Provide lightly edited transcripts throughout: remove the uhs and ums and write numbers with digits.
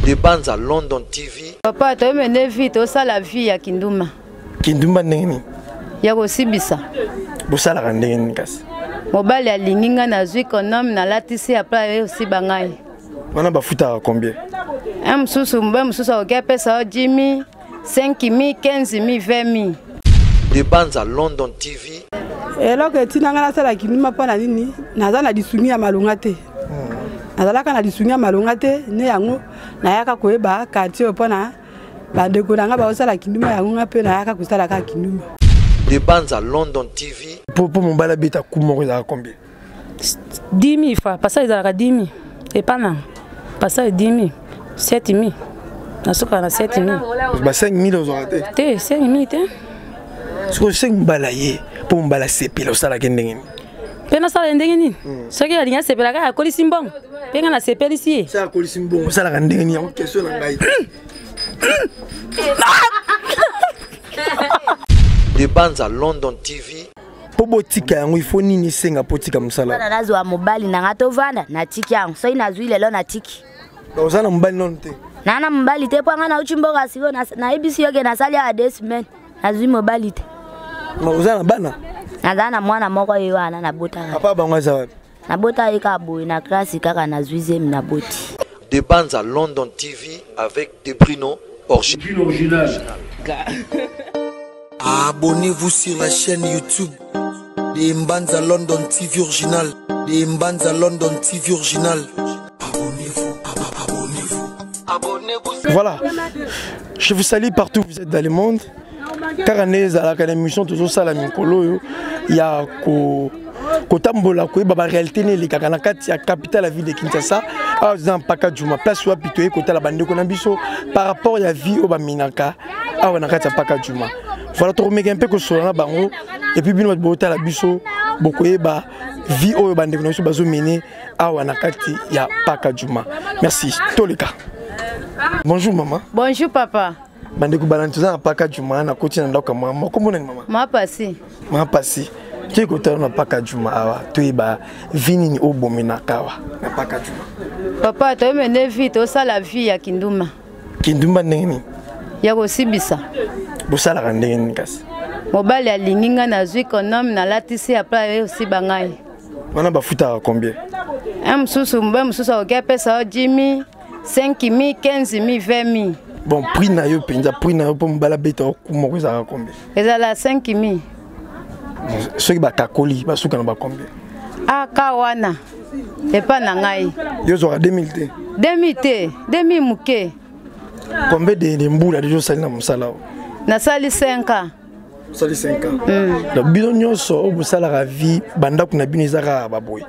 De Banza London TV. Papa toyemene vie tosala vie ya kindumba. Kindumba ndenge nini? Ya kosibisa. Bosalaka ndenge nini kasi? Mobali alingi ngai, nazwi konome, nalatisi, apres aye osiba ngai. Wana bafutaka combien? Un mosusu, mobali mosusu akoki apesa yo 10 000, 5 000, 15 000, 20 000. De Banza London TV. Eloko etina ngai nasala kindumba mpo na nini? Naza na lisungi ya malonga te. Nazalaka na lisungi ya malonga te, nde yango nayaka koyeba quartier oyo mpo na bandeko na ngai baosala kindumba, yango ngai mpe nayaka kosala kaka kindumba. De Banza London TV. Po mobali abeta coup moko ezalaka combien? 10 000 francs, passage ezalaka 10 000 epa nanga, passage 10 000, 7 000, nasukaka na 7 000. Ba 5 000 ozwaka te? Te, 5 000 te. Soki 5 mobali aye mpo mobali asepela, osalaki ndenge nini? Mpe nasala ye ndenge nini? Soki alingi asepela kaka, akolisi mbongo, mpe ngai nasepelisi ye. Soki akolisi mbongo, osalaka ndenge nini? Yango question na ngai. De Banza London TV. Mpo botika yango, ifo nini esenga mpo tika mosala? Wana nazwa mobali na nga, tovanda, natiki yango. Soki nazwi lelo, natiki. Oza na mobali nano te? Naa na mobali te, mpo nga nauti mboka sikoyo. Nayebisi yo ke nasali awa 2 semaines, nazwi mobali te. Oza na bana? Naza na mwana moko, ye wana nabotaka. Papa bango aza wapi? Nabota ye kaka boye na klasi, kaka nazwi zemi, naboti. De Banza London TV avec Debrino Original. Abonnez-vous sur la chaîne YouTube de Mbanza London TV Original. De Mbanza London TV Original. Abonnez-vous, abonnez-vous. Abonnez-vous. Voilà. Je vous salue partout où vous êtes dans le monde. Kaka nde ezalaka na émission tozosala mikolo oyo ya ko kotambola koyeba baréalité nini elekaka na kati ya capitale ya ville de Kinshasa. Awa toza na Mpaka Juma, place wapi toye kotala bandeko na biso par rapport ya vie oyo baminaka awa na kati ya Mpaka Juma. Voilà, tokomeka mpe kosola na bango, et puis bino bato botala biso bokoyeba vie oyo bandeko na biso bazomene awa na kati ya Mpaka Juma. Merci, toleka. Bonjour mama. Bonjour papa. Bandeko balandi, toza na Mpaka Juma, nakoti na ndako ya mama. Kombo nani mama? Mapasi. Mapasi, toyei kotala na Mpaka Juma awa, toyeba vie nini oyo bomenaka awa na Mpaka Juma. Papa toyemene vie tosala vie ya kindumba. Kindumba ndenge nini? Ya kosibisa. Bosalaka ndenge nini kasi? Mobali alingi ngai, nazwi konome, nalatisi, apres aye osiba ngai. Wana bafutaka combien? Un mosusu, mobali mosusu akoki apesa yo 10 000, 5 000, 15 000, 20 000. Bon, prix na yo mpenza, prix na yo mpo mobali abeta coup moko ezalaka combien? Ezala 5 000. Soki bakakoli, basuka na bacombien? Aka wana epa na ngai. Yo ozwaka 2000 te? 2000 te, 2000 moke. Combien de mbula deja osali na mosala oyo? Nasali 5 ans. Osali 5 ans. Donc bino nyonso oyo bosalaka vie, bandako na bino eza kaka baboye,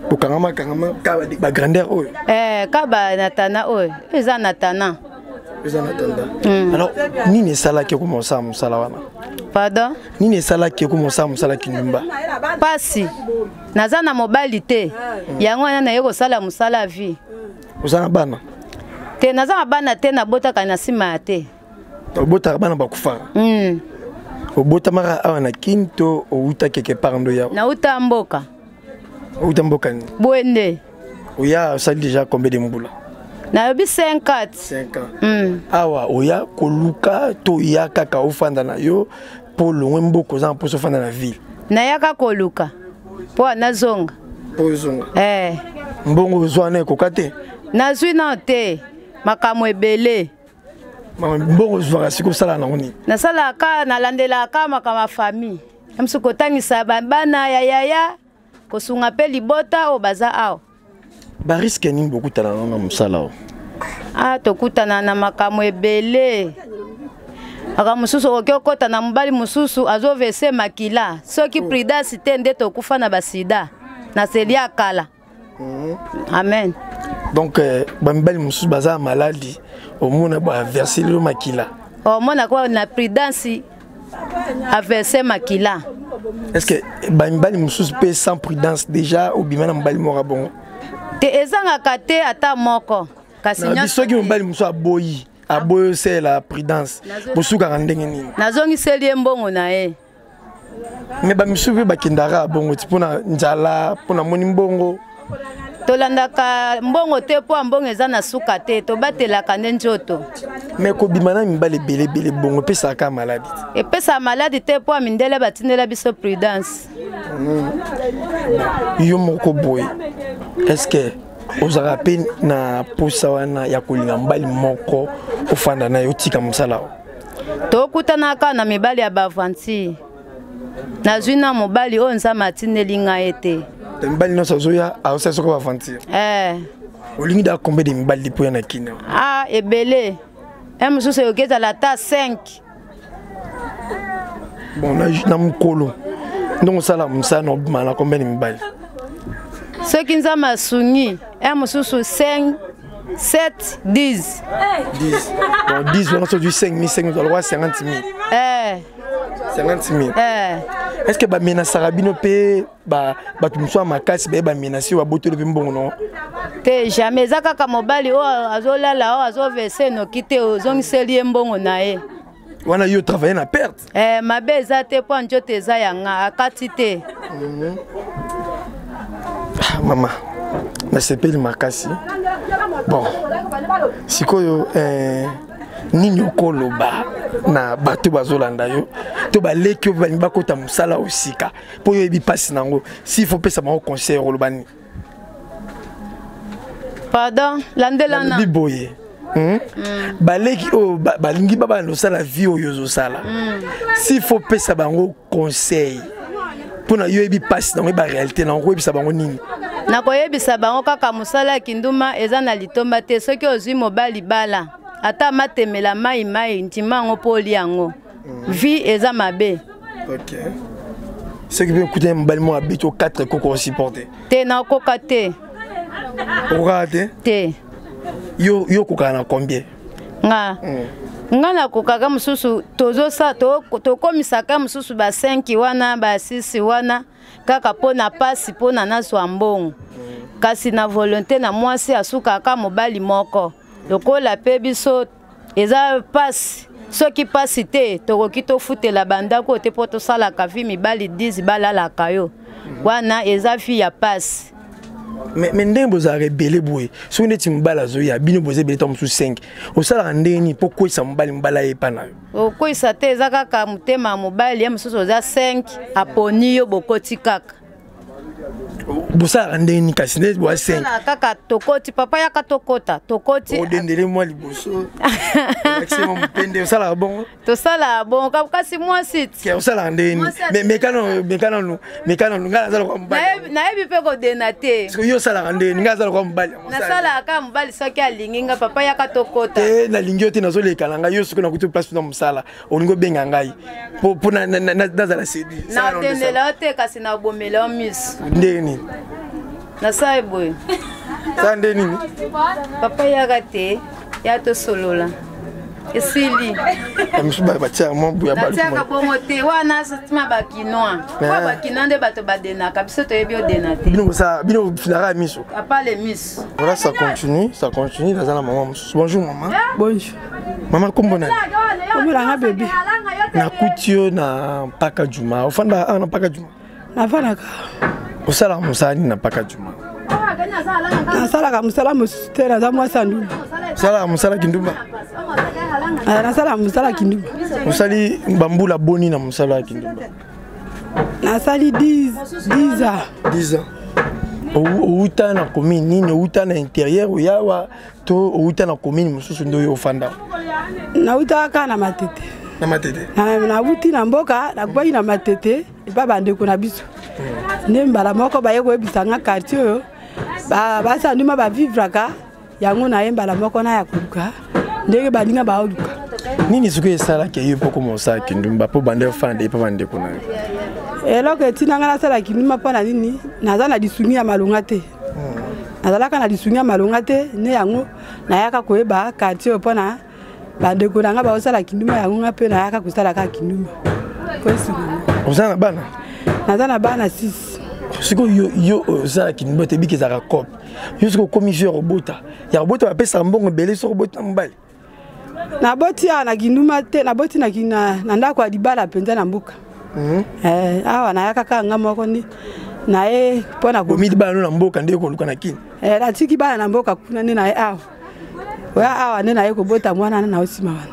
bokangama kangama kaka bagrandeur oyo? Eh, ka banatana oyo eza natana. Eza na tanda. Alors nini esalaki okoma osala mosala wana? Pardon? Nini esalaki okoma osala mosala kindumba? Pasi, naza na mobali te, yango wana naye kosala mosala ya vie. Oza na bana? Te, naza na bana te, nabotaka na nsima ya te. Obotaka bana bakufaka? Obotamaka awa na Kini to outa quelque part ndo ya? Nauta mboka. Outa mboka nini? Bwende. Oya osali déjà combien de mbula? Nayobi 5 ans. 5 ans. Awa oya koluka to oya kaka ofanda na yo mpo longwe mboka, oza na mposa ofanda na ville? Nayaka koluka mpo nazonga. Mpo ozonga? Eh. Mbongo ozwa wana ekoka te? Nazwi nano te, makambo ebele. Mbongo ozwaka sikoyo, osala nango nini? Nasalaka, nalandelaka makambo ya famille, mosu kotangisa bana ya yaya, kosunga mpe libota oyo baza awa. Barisque nini bokutana nango na mosala oyo? Ah, tokutana na makambo ebele. Makambo mosusu, okoki okɔta na mobali mosusu azovese makila. Soki prudence te, nde tokufa na basida na seli ya kala. Amen. Donc bamibali mosusu baza na maladi, omona baverse lelo makila? Omona kwa na prudence averse makila. Est ce que bamibali mosusu mpe sans prudence, déjà obima na mobali moko bongo? Te, ezangaka te ata moko, kasi soki mobali mosusu aboyi, aboyi osala prudence, bosukaka ndenge nini? Nazongiseli ye mbongo na ye. Me bamisusu mpe bakendaka bongo ti mpona nzala, mpona moni mbongo. Tolandaka mbongo te mpo ya mbongo eza na suka te, tobatelaka nde nzoto. Mais kobima na mibali ebele ebele bongo epesaka kaka maladi te? Epesaka maladi te mpo ya mindele batindela biso prudence. Yo moko boye, est-ce que ozalaka mpe na posa wana ya kolinga mobali moko ofanda na ye, otika mosala oyo? Tokutanaka na mibali ya baaventure. Nazwi na mobali oyo Nzambe atindeli ngai ye te. Mibali nyonso azoya azosala soko baaventure? Eh. Olingi da combien de mibali mpo ya na Kina? Ah, ebele. E mosusu ekoki ezala ata 5. Bon, na mokolo ndongo osala mosala na obima na combien de mibali? Soki Nzambe asungi, e mosusu 5, 7, 10. 10. Bon, 10 wana soki 5 000, 5 000, ozalaka 50 000. Eh. 50 000. Eh. Est ce que bamenasaka bino mpe bato mosusu ya makasi baye bamenase oyo babotoli mpe mbongo no? Te, jamais. Eza kaka mobali oyo azolala, oyo azovese noki te, ozongiseli ye mbongo na ye. Wana yo travaille na perte. Eh, mabe eza te mpo nzoto eza ya nga, akati te. Ah, mama, nasepeli makasi. Bon, sikoyo nini okoloba na bato bazolanda yo to baleki oyo balingi bakota mosala osika mpo oyo oyebi mpasi na yango, s'il faut pesa bango conseil, okoloba nini? Pardon, landela na nalobi boye, Baleki oyo balingi babanda kosala vie oyo ozosala, s'il faut pesa bango conseil mpona yo oyebi mpasi nango, oyeba réalité nango, koyebisa bango nini? Nakoyebisa bango kaka mosala ya kinduma eza na litomba te. Soki ozwi mobali, bala, ata matemela mai mai, ndima yango mpo olia yango. Vie eza mabe. Ok, soki mpe okutani mobali moko abeti o 4 koko, osupporte? Te, nakoka te. Okokaka te? Te. Yo okokaka na combien? Nga, nga nakokaka mosusu tozosa tokomisaka mosusu ba 5 wana, ba 6 wana, kaka mpo na pasi, mpo na nazwa mbongo. Kasi na volonté na mwasi asukaka mobali moko lokola mpe biso eza pasi. Soki pasi te, tokoki tofutela bandako te mpo tosalaka vie mibali 10 balalaka yo wana, eza vie ya pasi. Mais ndenge bozalaka ebele boye, soki neti mobali azoya, bino boza ebele, ntango mosusu 5, osalaka ndenge nini mpo kweyisa mobali, mobali ayepa na yo? Okweyisa te, eza kaka motema ya mobali. Ye mosusu oza 5, aponi yo, bokoti kaka. Bosalaka ndenge nini kasi nde boa 5? Tosalaka kaka tokoti, papa yaka tokota, tokoti. Odendele mwa liboso, olakisi mwa mopende, osalaka bongo? Tosalaka bongo, kasi mwasi Ke osalaka ndenge nini? Mais mekano, mekano, mekano, ngai naza lokwa mobali. Nayebi mpe kodena te. Parce que yo osalaka ndenge nini? Ngai aza lokwa mobali yango osala. Nasalaka kaka mobali soki alingi nga, papa yaka tokota. Te, nalingi yo te, nazoleka na ngai. Yo soki nakuti place na mosala, olingi obenga ngai mpo nazala séduit. Nadendela yo te, kasi nabomela yo miso. Ndenge nini? Nasala boye. Sala ndenge nini? Papa yaka te, ya tosolola, esili. Mosusu batiaka mwa buya. Natiaka bongo te, wana tima bakinois po bakinois nde bato badenaka, biso toyebi odena te. Bino bosala, bino finaka ya miso. Apale miso. Voilà, ça continue, ça continue. Naza na mama mosusu. Bonjour mama. Bonjour. Mama, kombo nani? Kombo nanga Bebe. Nakuti yo na Mpaka Juma. Ofanda awa na Mpaka Juma? Nafandaka. Osalaka mosala nini na Mpaka Juma? Nasalaka mosala mosusu te, naza mwasi ya ndumba. Osalaka mosala kindumba? Eh, nasalaka mosala ya kindumba. Osali bambula boni na mosala ya kindumba? Nasali 10 10 ans. 10 ans. Outa na commune nini? Outa na intérieur oyawa to outa na commune mosusu nde oyo ofanda? Nautaka kaka na Matete. Na Matete? Nauti na mboka, nakwaki na Matete epa bandeko na biso, nde mbala moko baye koyebisa nga quartier oyo basanduma bavivraka yango. Naye mbala moko naya koluka ndenge baninga baoluka. Nini soki esalaki yo mpo koma osala kindumba, mpo bande ofanda epa bandeko na yo? Eloko etinanga nasala kindumba mpo na nini? Naza na lisungi ya malonga te. Nazalaka na lisungi ya malonga te, nde yango nayaka koyeba quartier oyo mpo na bandeko na nga baosala kindumba yango, nga mpe nayaka kosala kaka kindumba po esunga. Oza na bana? Naza na bana 6. Sikoyo yo ozala kindumba, toyebi ezalaka cope. Yo soki okomi jo ya kobota, ya kobota, bapesaka mbongo ebele soki obota na mobali? Naboti awa na kindumba te, naboti na ndako ya libala mpenza na mboka. Eh, awa nayaka kaka nga moko, nde Naye mpo na bomidi bana no na mboka nde koluka na kini. Eh, natiki bana na mboka kuna nde naye awa. Oya awa nde naye kobota mwana wana na osima wana.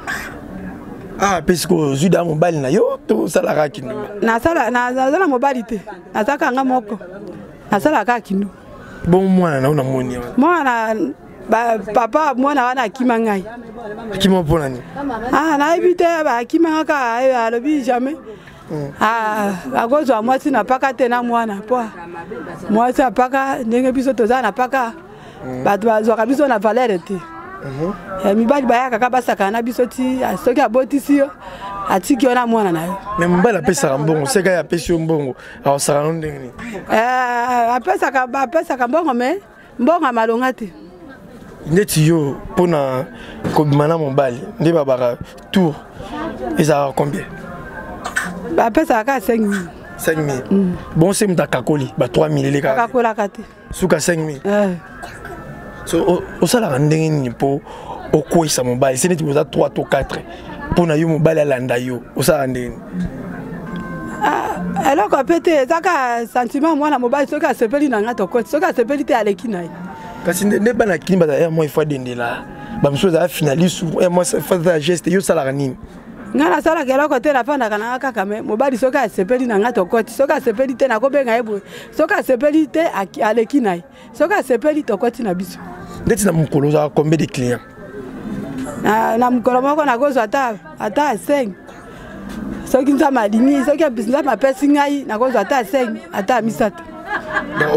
Ah, mpe sikoyo ozwi da mobali na yo to osalaka kindumba? Nasala naza na mobali te, nazalaka nga moko, nasalaka kaka kindumba. Bongo mwana na yo namoni wana? Mwana ba, papa mwana wana akima ngai. Akima mpo na nini? Ah, nayebi te, akima nga kaka, eh, alobi jamais Ah, akozwa mwasi na paka te na mwana mpo mwasi ya paka ndenge biso toza na paka bato bazwaka biso na valeur te. Eh, mibali bayaka kaka basakana na biso ti ah, soki abotisi yo atiki yo na mwana na yo. Me mobali apesaka mbongo, seka ye apesi yo mbongo, akosaka no ndenge nini? Eh, apesaka apesaka mbongo me mbongo ya malonga te. Ndeti yo mpona kobima na mobali nde babaka tour ezalaka combien? Bapesaka kaka 5000. 5000? Bon, se moto akakoli ba 3000 elekaka? Akakolaka te. Suka 5000. Eh. So osalaka ndenge nini mpo okweyisa mobali? Se neti boza 3 to 4, mpo na yo mobali alanda yo, osalaka ndenge nini? Ah, eloko mpe te, eza kaka sentiment mwana mobali. Soki asepeli na nga tokoti, soki asepeli te aleki na ye. Kasi nde bana kini bazala ya mwa ifo adendela bamosusu ezala finaliste ya mwa ifo azala geste, yo osalaka nini? Ngai nasalaka eloko te, nafandaka na nga kaka. Me mobali soki asepeli na nga tokoti, soki asepeli te nakobenga ye boye, soki asepeli te aleki na ye, soki asepeli tokoti na biso. Ndeti na mokolo ozalaka combien de clients? Na mokolo moko nakozwa ata 5 soki Nzambe alingi, soki Nzambe apesi ngai nakozwa ata 5 ata misato.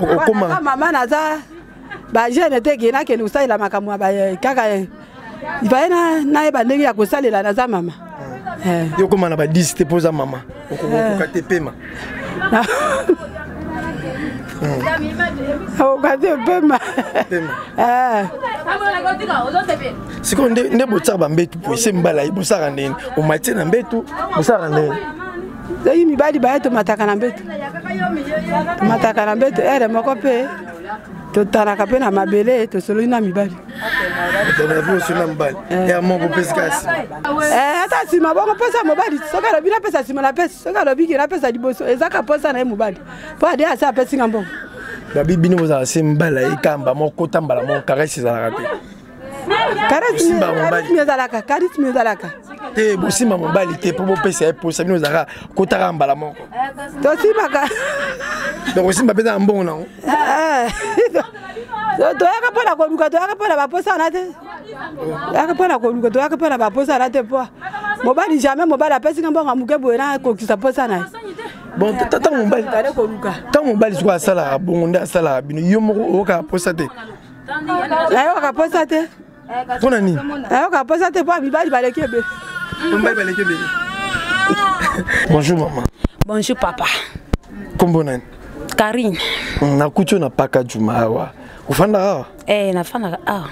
Okoma mama, naza bajeune te ke nakende kosalela makambo ya kaka ifaye nayeba ndenge ya kosalela, naza mama. Yo okoma na ba 10 te mpo oza mama, okoka te pema. Okoka te pema. Sikoyo nde botiaka bambetu po ese mibali aye, bosalaka ndeni? Omatie na mbetu, bosalaka ndeni? Soki mibali baye, tomataka na mbeto, tomataka na mbeto ere moko mpe totalaka mpe na mabele, tosololi na mibali. Osoli na mobali ya moko, opesi kaka nsima? Ata nsima bongo mposa mobali. Soki alobi napesa nsima, napesi. Soki alobi ke napesa liboso, ezaka mposa na ye mobali, mpo ade ase apesi nga mbongo. Babi bino bozala se mibali aye kamba moko kota mbala moko, caresse ezalaka te? Charisme ezalaka, charisme ezalaka. Te, bosimba mobali te mpo bopesa ye posa. Bino ozalaka kotaka mbala moko? Tosimbaka. Donc osimba mpenza na mbongo nango? Toyaka mpo na koluka, toyaka mpo na baposa wana te, toyaka mpo na koluka, toyaka mpo na baposa wana te, mpo mobali jamais mobali apesi nga mbongo ya moke boye nakokisa posa na ye. Bon, ntango mobali ntango mobali sikoyo asalaka bongo nde asalaka bino, yo moko oyokaka posa te? Nayokaka posa te. Mpo na nini? Nayokaka posa te mpo mibali baleki ebele. Mibali baleki ebele. Bonjour mama. Bonjour papa. Kombo nani? Karine. Nakuti yo na paka juma awa. Ofandaka awa? Eh, nafandaka awa.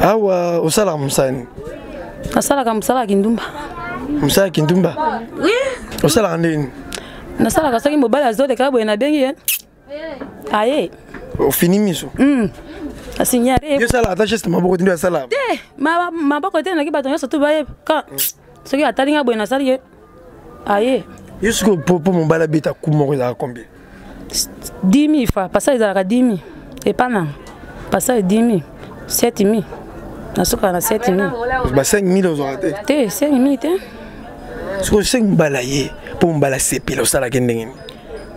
Awa osalaka mosala nini? Nasalaka mosala ya kindumba. Mosala ya kindumba? Oui. Osalaka ndenge nini? Nasalaka soki mobali azoleka boye, nabengi ye, aye. Ofini miso? Asignale. Yo osalaka ata geste maboko te nde asalaka? Te, maboko te, naki bato nyonso tu bayeba ka soki atali nga boye, nasali ye, aye. Yo sikoyo po mobali abeta ku moko ezalaka combien? 10 000 francs. Pasa ezalaka 10 000 epa nanga, pasa 10 000, 7 000, nasukaka na 7 000. Ba 5 000 ozwaka te? Te, 5 000 te. Sikoyo soki mobali aye, mpo mobali asepela, osalaki ndenge nini?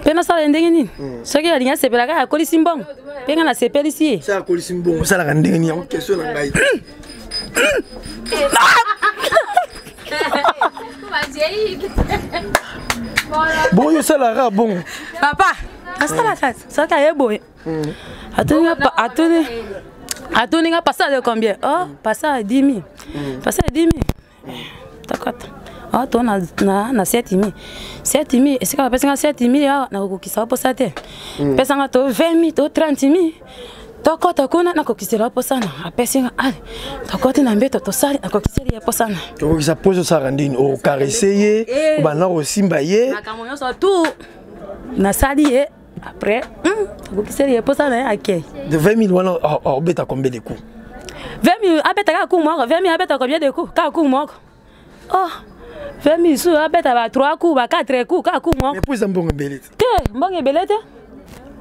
Mpe nasala ye ndenge nini? Soki alingi asepela kaka akolisi mbongo, mpe nga nasepelisi ye. Soki akolisi mbongo, osalaka ndenge nini? Yango question na ngai. Bongo yo osalaka bongo? Papa, asalaka soki aye boye, atuni nga: "Pasa de combien?" "Oh, pasa 10 000, pasa 10 000." Takata awa to na 7 000, 7 000 esika bapesi nga 7 000 awa, nakokokisa mposa te. Pesa nga to 20 000 to 30 000, tokɔta kuna, nakokisela mposa na. Apesi nga, ale tokɔti na mbeto, tosali, nakokiseli ye mposa na. Okokisa mposa, osalaka ndeni? Ocaresse ye, obanda kosimba ye? Makambo nyonso tu nasali ye, après akokiseli ye mposa na ye, akei. De 20 000 wana obeta combien de coups? 20 000, abeta kaka coup moko. 20 000, abeta combien de coups? Kaka coup moko. Oh, 20 000 su abeta ba 3 coups, ba 4 coups, kaka coup moko. Mais po eza mbongo ebele te. Te, mbongo ebele te.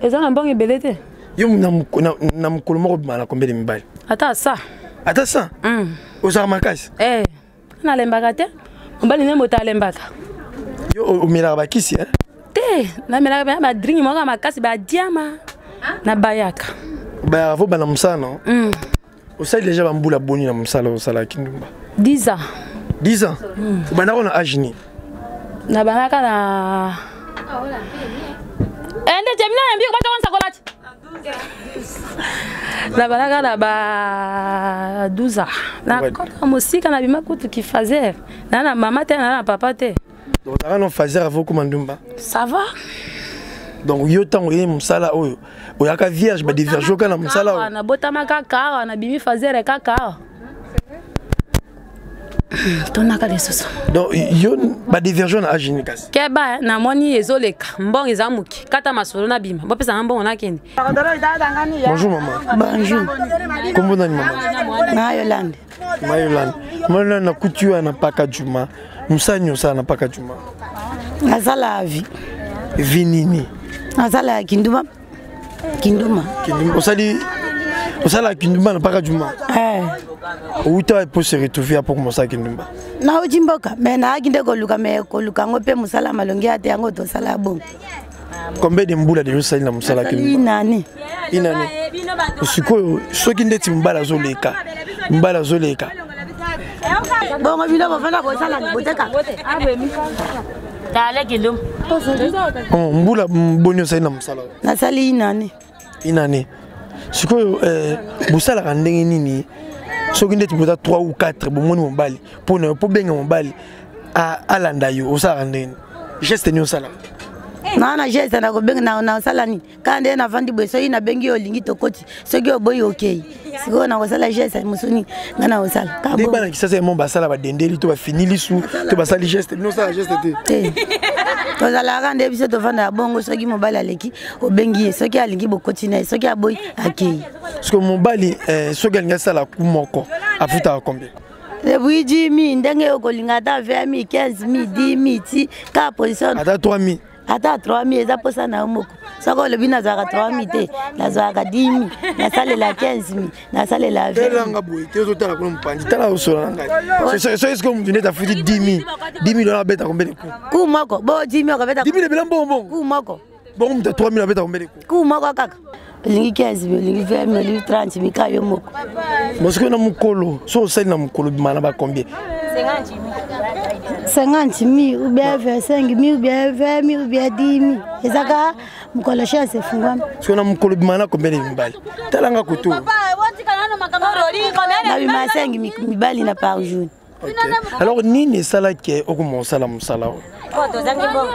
Eza na mbongo ebele te. Yo na mokolo moko obima na combien de mibali? Ata sa. Ata sa? Ozalaka makasi? Eh, nalembaka te. Mobali nde moto alembaka. Yo omelaka bakisi eh? Te, namelaka mpenza badringi moko ya makasi badiama na bayaka. Bayaka fo banda mosala no? Osali deja bambula boni na mosala osalaki ndumba? 10 ans. 10 ans? Obandaka na age nini? Nabandaka na ende jemina yambi kobata konsakola ti nabandaka na ba 12 ans, nakota mosika, nabima kutu kifazer, naa na mama te, naa na papa te. Donc ozalaka na fazer avant okoma ndumba? Ça va. Donc yo ntango oye mosala oyo, oyaka vierge, badevierge oka na mosala oyo? Nabotama kaka awa, nabimi fazere kaka awa, tonaka lisusu. Donc yo badevierge na age nini kasi? Keba, namoni ezoleka, mbongo eza moke, kata masolo, nabima, bopesanga mbongo, nakende. Bonjour maman. Bonjour. Kombo nani mama? Na Yolande. Mayolande. Mayolande, nakuti yo na Paka Juma. Mosala nini osala na Paka Juma? Nasala vi. Vi nini? Nasala kinduma. Kinduma. Kinduma. Osali osala kindumba na Paka Juma? Eh. Outa po se retrouver apo komosala kindumba? Nauti mboka, me nayaki nde koluka, me koluka yango mpe mosala malongi ya te, yango tosala bongo. Combien de mbula deja osali na mosala kindumba? Inani. Inani. Sikoyo soki ndeti mobali azoleka, mobali azoleka bongo, bino bofanda kosala boteka. Mbula boni osali na mosala? Nasali inani. Inani. Sikoyo bosalaka ndenge nini soki ndeti boza 3 ou 4, bomoni mobali, mpona mpo benga mobali alanda yo, osalaka ndenge nini? Geste nini osalaka? Naa na geste nakobenga, nasala nini? Kaka nde navandi boye, soki nabengi yo, olingi, tokoti, soki oboyi, okei. Sikoyo nakosala geste mosusu nini ngai nakosala? Nde bana Kisasa yamo basala, badendeli to bafini lisu to basali geste, bino osala geste te? Te, tozalaka nde biso tovanda ya bongo. Soki mobali aleki, obengi ye, soki alingi, bokoti na ye, soki aboyi, akei. Parce que mobali, soki alingi asala ku moko, afutaka combien? Depuis 10 000, ndenge okolinga, ata 20 000, 15 000, 10 000, ti kaka position. Ata 3 000? Ata 3 000, eza mposa na yo moko. Soki olobi nazwaka 3 000 te, nazwaka 10 000, nasalela 15 000, nasalela. Telanga boye te, ozotala kuna mopanzi, tala osola na ngai. So eske motu neti afuti 10 000, 10 000 wana abeta combien de coup? Ku moko bo 10 000 okobeta. 10 000 ebela mbongo mbongo. Ku moko. Bongo moto ya 3 000 abeta combien de coup? Ku moko kaka, olingi 15 000, olingi 20 000, olingi 30 000, kaka yo moko. Bon, soki na mokolo, so osali na mokolo, bima na bacombien? 50 000 ou bien 25 000 ou bien 20 000 ou bien 10 000, ezaka mokolo chance efungwami. Soki na mokolo bima na combien de mibali? Talanga koto. Nabima 5 mibali na par jour. Okay. Alors nini esalaki okoma osala mosala oyo?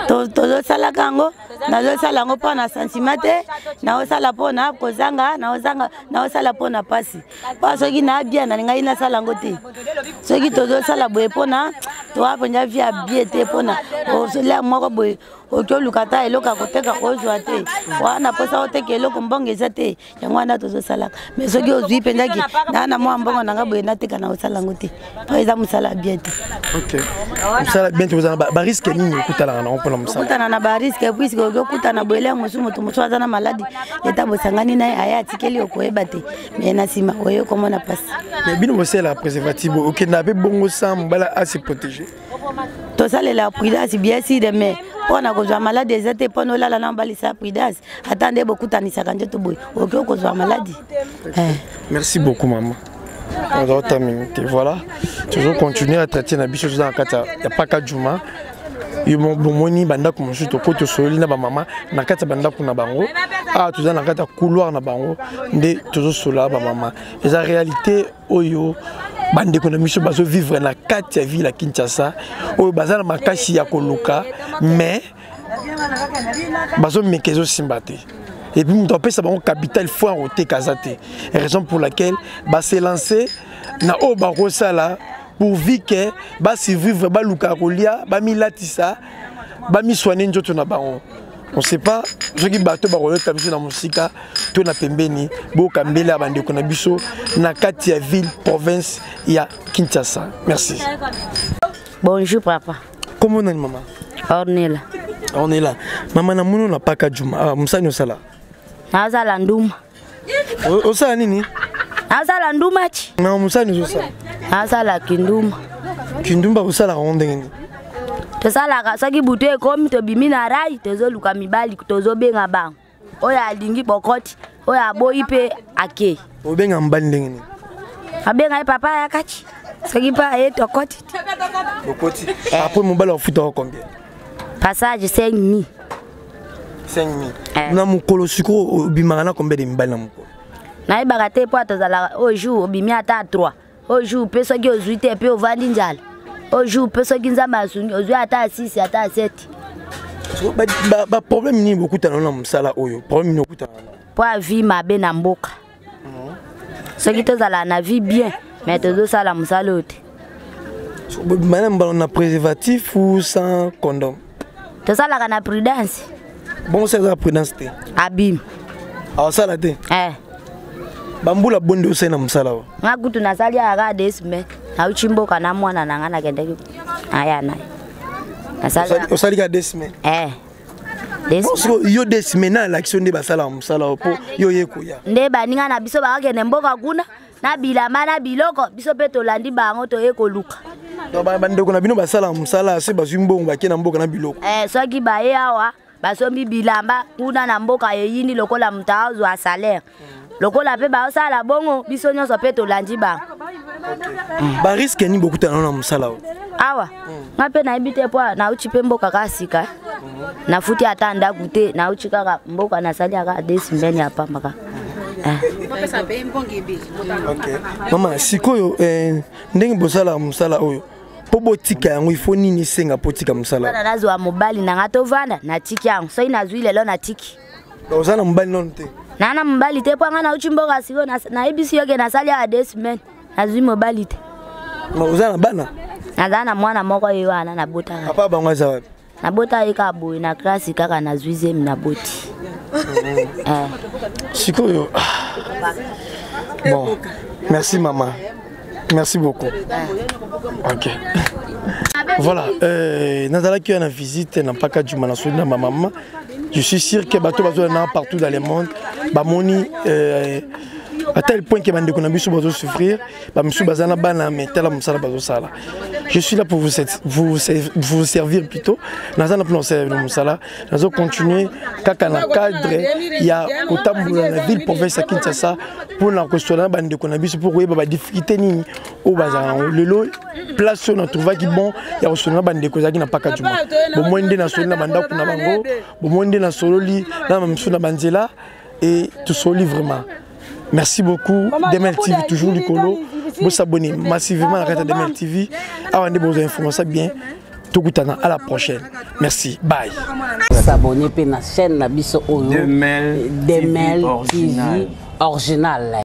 Tozosalaka yango, nazosala yango mpo na sentiment te, naosala mpo na kozanga, naosala mpo na mpasi, mpo soki na bien nalingai nasala yango te. Soki tozosala boye mpona toa mpenza vie ya bien te, mpona olia moko boye, oki oluka ata eloko ya koteka, ozwa te wana mposa oteka eloko, mbongo eza te, yango wana tozosalaka. Mais soki ozwi mpenzaki naa na mwa mbongo nanga boye, nateka, na kosala yango te, mpo eza mosala ya bien te. Ok, mosala bien te. Ozala barisque nini okutalaka nango mpona mosala? Okutana na barisque, puisque oki okutana boye mosusu, moto mosusu aza na maladi, eta bosangani na ye, aye atikeli, okoyeba te, mais na nsima oye komona mpasi. Mais bino bosalelaka préservatif? Okendaka mpe bongo sans mobala ase protéger? Tosalela prudence, bien sûr, mais mpo na kozwa maladi eza te mpo na olala na mobali sa prudence. Ata nde bokutanisaka nzoto boye, okoki okozwa maladi. Merci beaucoup mama. Ozota mingi te. Voilà, toujours continuer à traiter na biso. Toza na kati ya Paka Juma. Yo bomoni bandako mosusu, tokoti, tosololi na bamama na kati ya bandako na bango. Awa toza na kati ya couloir na bango nde tozosolola bamama. Eza réalité oyo bandeko na biso bazovivre na kati ya ville ya Kinshasa, oyo baza na makasi ya koluka, mais bazomeka, ezosimba te. Et puis moto apesa bango capital fo ya koteka aza te, raison pour laquelle base lance na oyo bakosala pourvu ke basurvivre, balukaka kolia, bamilatisa, bamiswane nzoto na bango. On sait pas soki bato bakoyoka biso na mosika to na pembeni. Bokambela ya bandeko na biso na kati ya ville province ya Kinshasa. Merci. Bonjour papa. Kombo nani mama? Ornella. Ornella, mama, namoni na Paka Juma. Ah, mosani osala? Nazala nduma. Osala nini? Nazala nduma ti. Na mosala nini ozosala? Nazala kindumba. Kindumba osalaka yango ndenge nini? Tosalaka soki butu ekomi tobimi na rai tozoluka mibali tozobenga bango. Oyo alingi bokoti, oyo aboyi mpe akei. Obenga mobali ndenge nini? Abenga ye papa ayaka ti. Soki mpe aye tokoti. Bokoti. Après mobali akofutaka combien? Passage 5000. 5000. Eh. Na mokolo sikoyo obimaka na combien de mibali na mokolo? Nayebaka te mpo tozalaka oyo jour obimi ata 3 oyo jour mpe soki ozwi te mpe ovandi nzala oyo jour mpe soki nzambe asungi ozwi ata 6 ata 7. Baproblème nini bokutana na mosala oyo? Problème nini okutana na? Mpo avi mabe na mboka. Soki tozala na vie bien mais tozosala mosala oyo te. Bana mbala na préservatif ou sans condom? Tosalaka na prudence. Bongo soki eza prudence te? Abimi. Awasala te? Eh. Bambula bonde osali na mosala oyo? Nga kutu nasali aka deux semaines. Nauti mboka na mwana na nga nakendaki aya na ye. Osali kaka deux semaines? Eh. Yo deux semaines na alakisi yo nde basalaka mosala oyo mpo yo oye koya. Nde baninga na biso bakokende mboka kuna na bilamba na biloko, biso mpe tolandi bango toye koluka. Bandeko na bino basalaka mosala se bazwi mbongo bake na mboka na biloko. Eh, soki baye awa basombi bilamba kuna na mboka eyindi lokola moto azwa salaire. Lokola mpe baosala bongo biso nyonso mpe tolandi bango. Bariske nini bokutana na mosala oyo? Awa nga mpe nayebi te mpo nauti mpe mboka kaka sika. Nafuti ata ndako te, nauti kaka mboka nasali kaka deux semaines ya pamba kaka. Okay. Mama, sikoyo ndenge bosala mosala oyo mpo botika yango il faut nini esenga mpo otika mosala? Wana nazwa mobali na nga tovanda natiki yango, soki nazwi lelo natiki. Oza na mobali nano te? Na na mobali te mpo nga nauti mboka sikoyo nayebisi yo ke nasali awa deux semaines nazwi mobali te. Oza na bana? Naza na mwana moko ye wana nabotaka. Papa bango aza wapi? Nabota ye kaka boye na klasi kaka nazwi zemi naboti. Sikoyo bon, merci maman, merci beaucoup. Ok. Voilà, nazalaki na visite na mpaka Juma na soli na ma maman. Je suis sûr que bato bazo na partout dans le monde bamoni à tel point que bandeko na biso bazo souffrir, ba misu baza na bana mais tala mosala bazo sala. Je suis là pour vous, vous, vous servir plutôt. Naza na pour servir mosala, nazo continuer kaka na cadre ya kotambola na ville province ya Kinshasa pour na kosola na bandeko na biso pour koyeba ba difficulté nini oyo bazala nango. Lelo place oyo na trouvaki bon ya kosola na bandeko ezalaki na Mpaka Juma. Bomoi nde nasoli na bandako na bango, bomoi nde nasololi na bamisu na banzela et tosoli vraiment. Merci beaucoup Demel TV toujours likolo. Vous s'abonner massivement à la Demel TV. Awa nde bozwa information bien. Tokutana à la prochaine. Merci. Bye. S'abonner pe na chaîne na biso oyo Demel Demel TV TV original.